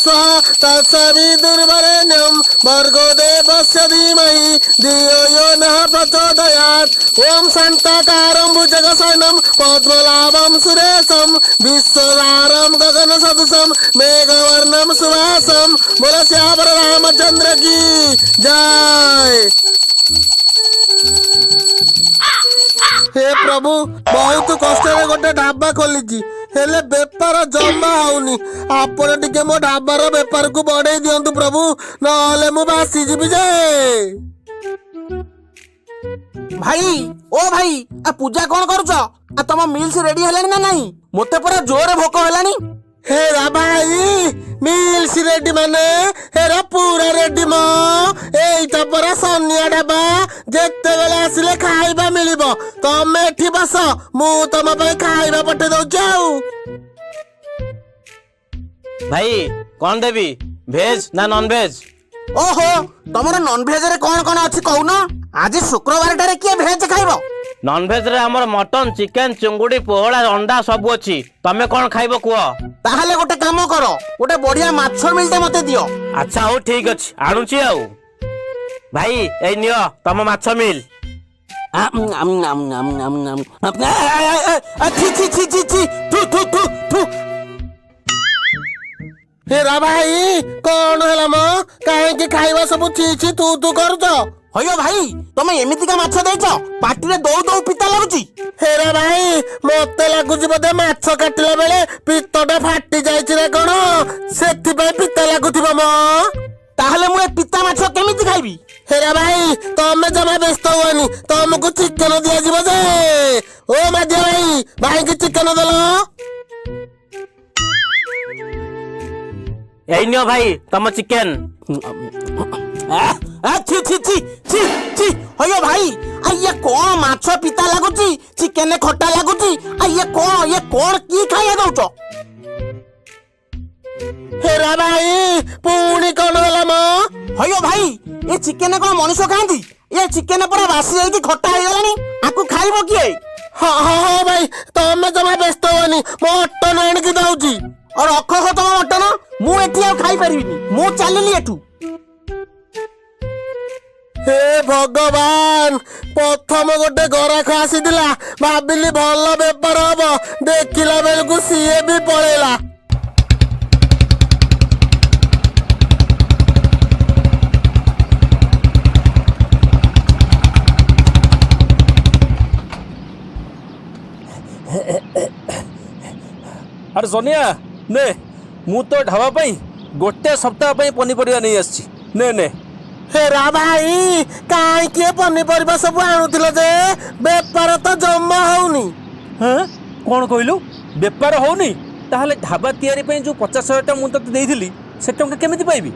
ସ୍ୱଃ ତତ୍ସବିତୁର୍ବରେଣ୍ୟଂ ଭର୍ଗୋ ଦେବସ୍ୟ ଧୀମହି ଧିୟୋ ୟୋ ନଃ ପ୍ରଚୋଦୟାତ୍। ଓಂ ଶାନ୍ତାକାରଂ ଭୁଜଗଶୟନଂ ପଦ୍ମନାଭಂ ସୁରେଶಂ ବିଶ୍ୱଧାରಂ ଗଗନ ସଦୃଶಂ ମେଘବର୍ଣ୍ଣಂ ସୁଭାସಂ। ବୋଲ ଶ୍ୟାମର ରାମଚନ୍ଦ୍ର କି ଜୟ। ହେ ପ୍ରଭୁ, ବହୁତ କଷ୍ଟରେ ଗୋଟେ ଢାବା ଖୋଲିଛି, ହେଲେ ବେପାର ଜମା ହଉନି। ଆପଣ ଟିକେ ମୋ ଢାବାର ବେପାରକୁ ବଢେଇ ଦିଅନ୍ତୁ ପ୍ରଭୁ, ନହେଲେ ମୁଁ ଭାସିଯିବି ଯେ। ଭାଇ, ଓ ଭାଇ, ଆ ପୂଜା କଣ କରୁଛ? ଆ ତମ ମିଲ୍ସ ରେଡି ହେଲାଣି ନା ନାହିଁ? ମତେ ପୁରା ଜୋରେ ଭୋକ ହେଲାଣି। ହେରା ଭାଇ, ମିଲ୍ସ ରେଡି ମାନେ ହେରା ପୁରା ରେଡି ମ। ଏଇଟା ପରା ସନିଆ ଢାବା, ଯେତେବେଳେ ଆସିଲେ ଖାଇବା ମିଳିବ। ତମେ ଏଠି ବସ, ମୁଁ ତମ ପାଇଁ ଖାଇବା ପଠେଇ ଦଉଛି। ଆଉ ଭାଇ, କଣ ଦେବି, ଭେଜ ନା ନନ ଭେଜ? ଓହୋ, ତମର ନନ ଭେଜ ରେ କଣ କଣ ଅଛି କହୁନ? ଆଜି ଶୁକ୍ରବାରଟାରେ କିଏ ଭେଜ ଖାଇବ? ନନ ଭେଜ ରେ ଆମର ମଟନ, ଚିକେନ, ଚିଙ୍ଗୁଡି, ପୋହଳା, ଅଣ୍ଡା ସବୁ ଅଛି। ତମେ କଣ ଖାଇବ କୁହ? ତାହେଲେ ଗୋଟେ କାମ କର, ଗୋଟେ ବଢିଆ ମାଛ ମିଲଟେ ମତେ ଦିଅ। ଆଚ୍ଛା ହଉ, ଠିକ ଅଛି, ଆଣୁଛି। ଆଉ ଭାଇ, ଏଇ ନିଅ ତମ ମାଛ ମିଲ୍। ଛି ଛି ଛି ଛି ଛି, ଥୁ ଥୁ ଥୁ ଥୁ। ହେରା ଭାଇ, କଣ ହେଲା ମ? କାହିଁକି ଖାଇବା ସବୁ ଛି ଛି ଥୁ ଥୁ କରୁଛ? ହଇଓ ଭାଇ, ତମେ ଏମିତିକା ମାଛ ଦେଇଛ, ପାଟିରେ ଦଉ ଦଉ ପିତା ଲାଗୁଛି। ହେରା ଭାଇ, ମତେ ଲାଗୁଛି ବୋଧେ ମାଛ କାଟିଲା ବେଳେ ପିତ୍ତଟା ଫାଟି ଯାଇଛି ନା କଣ, ସେଥିପାଇଁ ପିତା ଲାଗୁଥିବ ମ। ତାହେଲେ ମୁଁ ଏ ପିତା ମାଛ କେମିତି ଖାଇବି? ହେରା ଭାଇ, ତମେ ଜମା ବ୍ୟସ୍ତ ହୁଅନି, ତମକୁ ଚିକେନ ଦିଆଯିବ ଯେ। ଓ ମାଧିଆ ଭାଇ, ଭାଇକି ଚିକେନ ଦେଲ। ଏଇ ନିଅ ଭାଇ ତମ ଚିକେନ। ଛି ଛି ଛି ଛି ଛି। ହଇଓ ଭାଇ, ଆ ଇଏ କଣ ମାଛ ପିତା ଲାଗୁଛି, ଚିକେନ ଖଟା ଲାଗୁଛି। ଆ ଇଏ କଣ, ଇଏ କଣ, କି ଖାଇବା ଦଉଛ? ହେରା ଭାଇ, ପୁଣି କଣ ହେଲା ମ? ହଇଓ ଭାଇ, ଏ ଚିକେନ କଣ ମଣିଷ ଖାଆନ୍ତି? ଏ ଚିକେନ ପୁରା ବାସି ହେଇକି ଖଟା ହେଇଗଲାଣି, ଆକୁ ଖାଇବ କିଏ? ହଁ ହଁ ହଁ ଭାଇ, ତମେ ଜମା ବ୍ୟସ୍ତ ହୁଅନି, ମୁଁ ମଟନ ଆଣିକି ଦଉଛି। ଆଉ ରଖ ହୋ ତମ ମଟନ, ମୁଁ ଏଠି ଆଉ ଖାଇପାରିବିନି, ମୁଁ ଚାଲିଲି ଏଠୁ। ହେ ଭଗବାନ, ପ୍ରଥମ ଗୋଟେ ଗରାଖ ଆସିଥିଲା, ଭାବିଲି ଭଲ ବେପାର ହବ, ଦେଖିଲା ବେଳକୁ ସିଏ ବି ପଳେଇଲା। ଆରେ ସନିଆ, ନେ, ମୁଁ ତୋ ଢାବା ପାଇଁ ଗୋଟେ ସପ୍ତାହ ପାଇଁ ପନିପରିବା ନେଇ ଆସିଛି, ନେ ନେ। ହେରା ଭାଇ, କାହିଁକି ଏ ପନିପରିବା ସବୁ ଆଣୁଥିଲ ଯେ? ବେପାର ତ ଜମା ହଉନି। ହଁ, କ'ଣ କହିଲୁ, ବେପାର ହଉନି? ତାହେଲେ ଢାବା ତିଆରି ପାଇଁ ଯୋଉ 50,000 ଟଙ୍କା ମୁଁ ତୋତେ ଦେଇଥିଲି, ସେ ଟଙ୍କା କେମିତି ପାଇବି?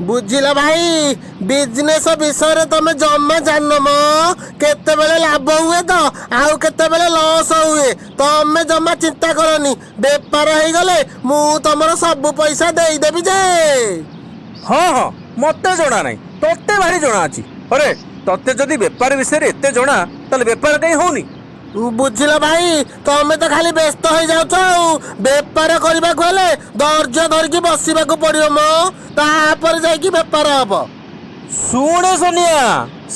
ବୁଝିଲ ଭାଇ, ବିଜନେସ ବିଷୟରେ ତମେ ଜମା ଜାଣିନ ମ। କେତେବେଳେ ଲାଭ ହୁଏ ତ ଆଉ କେତେବେଳେ ଲସ୍ ହୁଏ। ତମେ ଜମା ଚିନ୍ତା କରନି, ବେପାର ହେଇଗଲେ ମୁଁ ତମର ସବୁ ପଇସା ଦେଇଦେବି ଯେ। ହଁ ହଁ, ମତେ ଜଣା ନାହିଁ, ତତେ ଭାରି ଜଣା ଅଛି। ଆରେ ତତେ ଯଦି ବେପାର ବିଷୟରେ ଏତେ ଜଣା, ତାହେଲେ ବେପାର କାହିଁ ହଉନି? ବୁଝିଲ ଭାଇ, ତମେ ତ ଖାଲି ବ୍ୟସ୍ତ ହେଇଯାଉଛ। ଆଉ ବେପାର କରିବାକୁ ହେଲେ ଧୈର୍ଯ୍ୟ ଧରିକି ବସିବାକୁ ପଡିବ ମ, ତାପରେ ଯାଇକି ବେପାର ହବ। ଶୁଣେ ସନିଆ,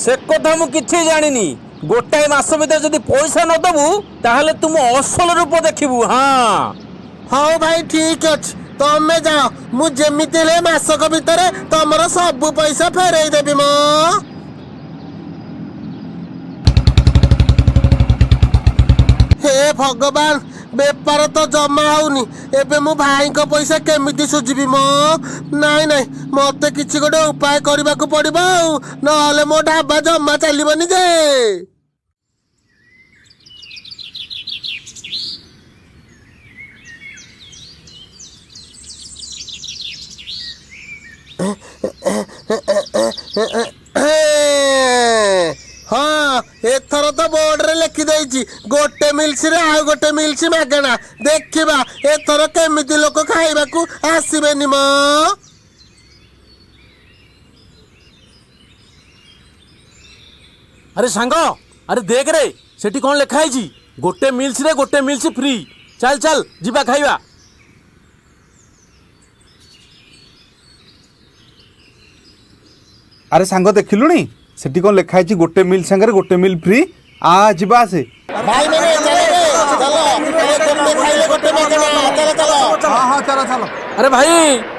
ସେ କଥା ମୁଁ କିଛି ଜାଣିନି। ଗୋଟାଏ ମାସ ଭିତରେ ଯଦି ପଇସା ନ ଦବୁ, ତାହେଲେ ତୁ ମୋ ଅସଲ ରୂପ ଦେଖିବୁ। ହଁ। ହଉ ଭାଇ, ଠିକ ଅଛି, ତମେ ଯାଅ, ମୁଁ ଯେମିତି ହେଲେ ମାସକ ଭିତରେ ତମର ସବୁ ପଇସା ଫେରେଇ ଦେବି ମ। ହେ ଭଗବାନ, ବେପାର ତ ଜମା ହଉନି, ଏବେ ମୁଁ ଭାଇଙ୍କ ପଇସା କେମିତି ସୁଝିବି ମ? ନାଇଁ ନାଇଁ, ମତେ କିଛି ଗୋଟେ ଉପାୟ କରିବାକୁ ପଡିବ ଆଉ, ନହେଲେ ମୋ ଢାବା ଜମା ଚାଲିବନି ଯେ। ହଁ, ଏଥର ତ ବୋର୍ଡରେ ଲେଖିଦେଇଛି, ଗୋଟେ ମିଲ୍ସରେ ଆଉ ଗୋଟେ ମିଲ୍ସ ମାଗଣା। ଦେଖିବା ଏଥର କେମିତି ଲୋକ ଖାଇବାକୁ ଆସିବେନି ମ। ଆରେ ସାଙ୍ଗ, ଆରେ ଦେଖ ରେ, ସେଠି କ'ଣ ଲେଖା ହେଇଛି, ଗୋଟେ ମିଲ୍ସରେ ଗୋଟେ ମିଲ୍ସ ଫ୍ରି। ଚାଲ ଚାଲ, ଯିବା ଖାଇବା। ଆରେ ସାଙ୍ଗ, ଦେଖିଲୁଣି ସେଠି କ'ଣ ଲେଖା ହେଇଛି? ଗୋଟେ ମିଲ୍ ସାଙ୍ଗରେ ଗୋଟେ ମିଲ୍ ଫ୍ରି। ଆ ଯିବା, ଆସେ। ଭାଇ ମାନେ, ଚାଲ ରେ, ଚାଲ। ଆରେ ଗୋଟେ ଖାଇଲେ ଗୋଟେ ମାଗଣା, ଚାଲ ଚାଲ। ହଁ ହଁ, ଚାଲ ଚାଲ। ଆରେ ଭାଇ,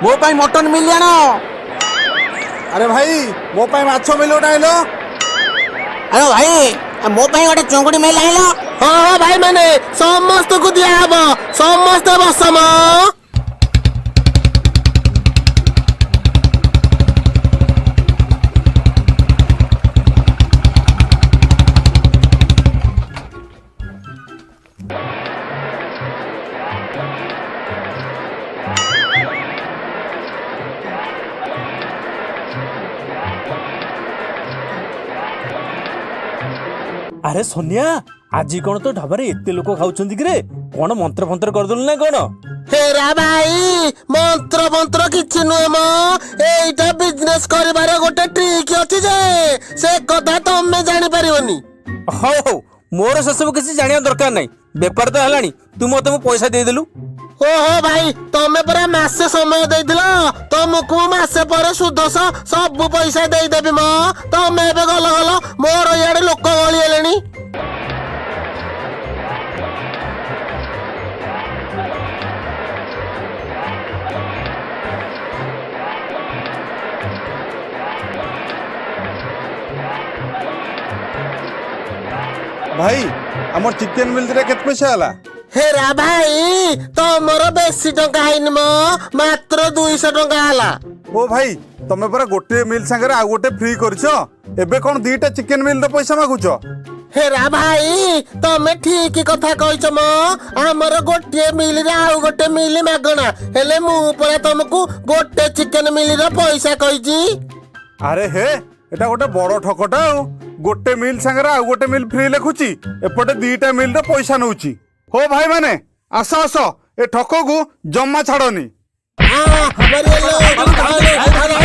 ମୋ ପାଇଁ ମଟନ ମିଲ୍ ଆଣ। ଆରେ ଭାଇ, ମୋ ପାଇଁ ମାଛ ମିଲ୍ ଗୋଟେ ଆଣିଲ। ଆରେ ଭାଇ, ମୋ ପାଇଁ ଗୋଟେ ଚୁଙ୍ଗୁଡି ମିଲ୍ ଆଣିଲ। ହଁ ହଁ, ଭାଇ ମାନେ, ସମସ୍ତଙ୍କୁ ଦିଆହବ, ସମସ୍ତେ ବସ ମ। ଆରେ ସନିଆ, ଆଜି କଣ ତୋ ଢାବାରେ ଏତେ ଲୋକ ଖାଉଛନ୍ତି କିରେ? କଣ ମନ୍ତ୍ର ଫନ୍ତ୍ର କରିଦେଲୁ ନା କଣ? ହେରା ଭାଇ, ମନ୍ତ୍ର ମନ୍ତ୍ର କିଛି ନୁହେଁ ମ। ଏଇଟା ବିଜନେସ କରିବାର ଗୋଟେ ଟ୍ରିକ୍ ଅଛି ଯେ, ସେ କଥା ତମେ ଜାଣିପାରିବନି। ହଉ ହଉ, ମୋର ସେସବୁ କିଛି ଜାଣିବା ଦରକାର ନାହିଁ। ବେପାର ତ ହେଲାଣି, ତୁ ମତେ ମୋ ପଇସା ଦେଇଦେଲୁ। ଓହୋ ଭାଇ, ତମେ ପରା ମାସେ ସମୟ ଦେଇଥିଲ। ତମକୁ ମୁଁ ମାସେ ପରେ ସୁଧ ସହ ସବୁ ପଇସା ଦେଇଦେବି ମ। ତମେ ଏବେ ଗଲ ଗଲ, ମୋର ଇଆଡେ ଲୋକ ଗଳି ହେଲେଣି। ଭାଇ, ଆମର ଚିକେନ ମିଲ୍ରେ କେତେ ପଇସା ହେଲା? ହେରା ଭାଇ, ତମର ବେଶୀ ଟଙ୍କା ହେଇନି ମ, ମାତ୍ର 200 ଟଙ୍କା ହେଲା। ଓ ଭାଇ, ତମେ ପରା ଗୋଟିଏ ମିଲ୍ ସାଙ୍ଗରେ ଆଉ ଗୋଟେ ଫ୍ରି କରିଛ, ଏବେ କ'ଣ ଦିଟା ଚିକେନ ମିଲ୍ର ପଇସା ମାଗୁଛ? ହେରା ଭାଇ, ତମେ ଠିକ କଥା କହିଛ ମ। ଆମର ଗୋଟିଏ ମିଲରେ ଆଉ ଗୋଟେ ମିଲ୍ ମାଗଣା, ହେଲେ ମୁଁ ପରା ତମକୁ ଗୋଟେ ଚିକେନ ମିଲର ପଇସା କହିଛି। ଆରେ ହେ, ଏଟା ଗୋଟେ ବଡ ଠକଟା। ଆଉ ଗୋଟେ ମିଲ୍ ସାଙ୍ଗରେ ଆଉ ଗୋଟେ ମିଲ୍ ଫ୍ରି ଲେଖୁଛି, ଏପଟେ ଦିଟା ମିଲ୍ର ପଇସା ନଉଛି। ହୋ ଭାଇ ମାନେ, ଆସ ଆସ, ଏ ଠକକୁ ଜମା ଛାଡ଼ନି। ଆ, ମରିଗଲି, ଆରେ, ଆ, ଆ,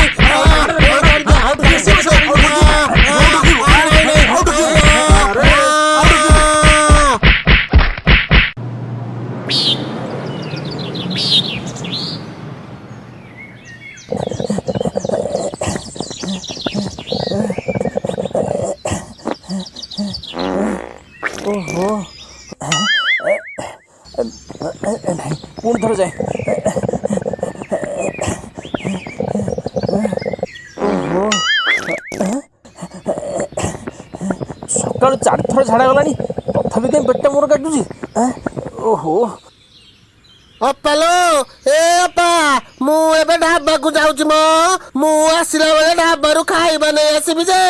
ପୁଣି ଥରେ ଯାଏ। ସକାଳୁ ଚାରିଥର ଝାଡ଼ା ଗଲାଣି, ତଥାପି କାହିଁ ପେଟଟା ମୋର କାଟୁଛି? ଓହୋ। ଅପାଲୋ, ଏ ଅପା, ମୁଁ ଏବେ ଢାବାକୁ ଯାଉଛି ମ। ମୁଁ ଆସିଲା ବେଳେ ଢାବାରୁ ଖାଇବା ନେଇ ଆସିବି ଯେ।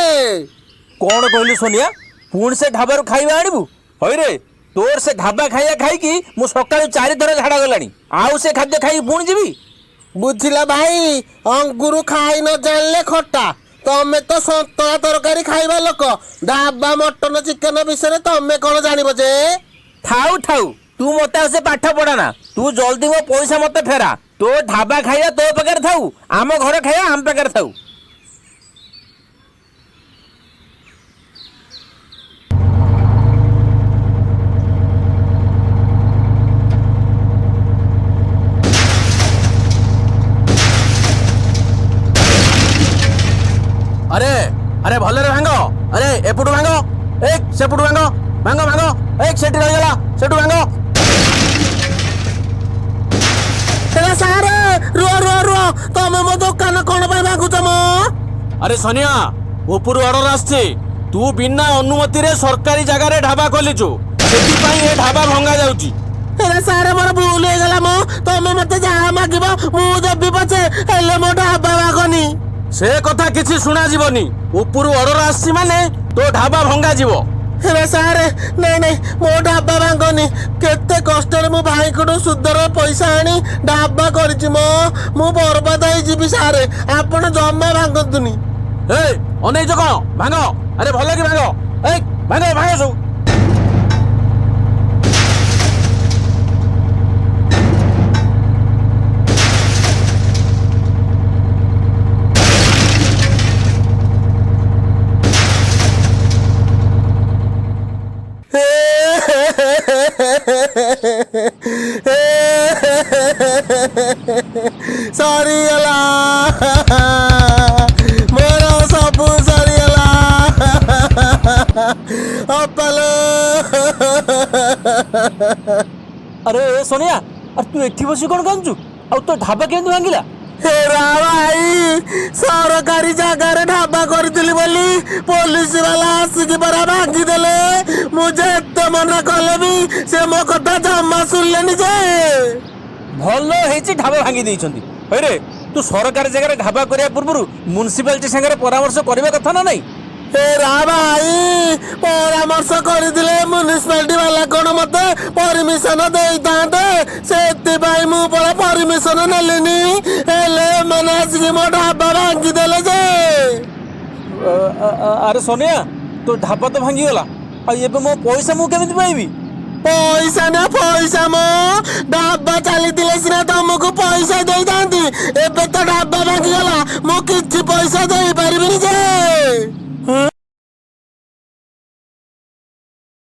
କଣ କହିଲୁ ସୋନିଆ? ପୁଣି ସେ ଢାବାରୁ ଖାଇବା ଆଣିବୁ? ହଇରେ, ତୋର ସେ ଢାବା ଖାଇବା ଖାଇକି ମୁଁ ସକାଳୁ ଚାରିଥର ଝାଡ଼ା ଗଲାଣି, ଆଉ ସେ ଖାଦ୍ୟ ଖାଇକି ପୁଣି ଯିବି? ବୁଝିଲ ଭାଇ, ଅଙ୍ଗୁରୁ ଖାଇ ନ ଜାଣିଲେ ଖଟା। ତମେ ତ ସନ୍ତୁଳା ତରକାରୀ ଖାଇବା ଲୋକ, ଢାବା ମଟନ ଚିକେନ ବିଷୟରେ ତମେ କଣ ଜାଣିବ ଯେ? ଥାଉ ଥାଉ, ତୁ ମତେ ଆଉ ସେ ପାଠ ପଢାନା। ତୁ ଜଲ୍ଦି ମୋ ପଇସା ମତେ ଫେରା। ତୋ ଢାବା ଖାଇବା ତୋ ପାଖରେ ଥାଉ, ଆମ ଘର ଖାଇବା ଆମ ପାଖରେ ଥାଉ। ଆରେ ଆରେ, ଭଲରେ ଭାଙ୍ଗ। ଆରେ ଏପଟୁ ଭାଙ୍ଗ, ଏ ସେପଟୁ ଭାଙ୍ଗ, ଭାଙ୍ଗ ଭାଙ୍ଗ। ଏ ସେଠି ରହିଗଲା, ସେଠୁ ଭାଙ୍ଗ। ହେଲେ ସାରେ, ରୁହ ରୁହ ରୁହ, ତମେ ମୋ ଦୋକାନ କଣ ପାଇଁ ଭାଙ୍ଗୁଛ ମ? ଆରେ ସନିଆ, ଉପରୁ ଅର୍ଡର ଆସିଛି। ତୁ ବିନା ଅନୁମତିରେ ସରକାରୀ ଜାଗାରେ ଢାବା ଖୋଲିଛୁ, ସେଥିପାଇଁ ଏ ଢାବା ଭଙ୍ଗା ଯାଉଛି। ହେଲେ ସାରେ, ମୋର ଭୁଲ ହେଇଗଲା ମ। ତମେ ମତେ ଯାହା ମାଗିବ ମୁଁ ଦେବି ପଛେ, ହେଲେ ମୋ ଢାବା ଭାଙ୍ଗନି। ସେ କଥା କିଛି ଶୁଣାଯିବନି। ଉପରୁ ଅର୍ଡର ଆସିଛି ମାନେ ତୋ ଢାବା ଭଙ୍ଗାଯିବ। ହେଲେ ସାରେ, ନାଇଁ ନାଇଁ, ମୋ ଢାବା ଭାଙ୍ଗନି। କେତେ କଷ୍ଟରେ ମୁଁ ଭାଇଙ୍କଠୁ ସୁଧର ପଇସା ଆଣି ଢାବା କରିଛି ମ। ମୁଁ ବର୍ବାଦ ହେଇଯିବି ସାରେ, ଆପଣ ଜମା ଭାଙ୍ଗନ୍ତୁନି। ଏ ଅନେଇଛ କଣ? ଭାଙ୍ଗ। ଆରେ ଭଲ କି ଭାଙ୍ଗ। ଏ ଭାଙ୍ଗ ଭାଙ୍ଗ ସବୁ। ସରିଗଲା ମୋର। ଅପାଲୋ। ଆରେ ଏ ସୋନିଆ, ଆରେ ତୁ ଏଠି ବସି କ'ଣ କାନ୍ଦୁଛୁ? ଆଉ ତୋ ଢାବା କେମିତି ଭାଙ୍ଗିଲା? ହେରା ଭାଇ, ସରକାରୀ ଜାଗାରେ ଢାବା କରିଥିଲି ବୋଲି ପୋଲିସ ବାଲା ଆସିକି ପରା ଭାଙ୍ଗିଦେଲେ। ମୁଁ ଯେତେ ମନା କଲେ ବି ସେ ମୋ କଥା ଜମା ଶୁଣିଲେନି ଯେ। ଭଲ ହେଇଛି ଢାବା ଭାଙ୍ଗି ଦେଇଛନ୍ତି। ହଇରେ, ତୁ ସରକାରୀ ଜାଗାରେ ଢାବା କରିବା ପୂର୍ବରୁ ମ୍ୟୁନିସିପାଲିଟି ସାଙ୍ଗରେ ପରାମର୍ଶ କରିବା କଥା ନା ନାଇଁ? ହେରା ଭାଇ, ପରାମର୍ଶ କରିଥିଲେ ମ୍ୟୁନିସିପାଲିଟି ବାଲା କଣ ମତେ ପରମିଶନ ଦେଇଥାନ୍ତେ? ସେଥିପାଇଁ ମୁଁ ପରା ପରମିଶନ ନେଲିନି, ହେଲେ ଏମାନେ ଆସିକି ମୋ ଢାବା ଭାଙ୍ଗିଦେଲେ ଯେ। ଆରେ ସୋନିଆ, ତୋ ଢାବା ତ ଭାଙ୍ଗିଗଲା, ଆଉ ଏବେ ମୋ ପଇସା ମୁଁ କେମିତି ପାଇବି? ପଇସା ନା ପଇସା ମ, ଢାବା ଚାଲିଥିଲେ ସିନା ତମକୁ ପଇସା ଦେଇଥାନ୍ତି। ଏବେ ତ ଢାବା ଭାଙ୍ଗିଗଲା, ମୁଁ କିଛି ପଇସା ଦେଇପାରିବିନି ଯେ।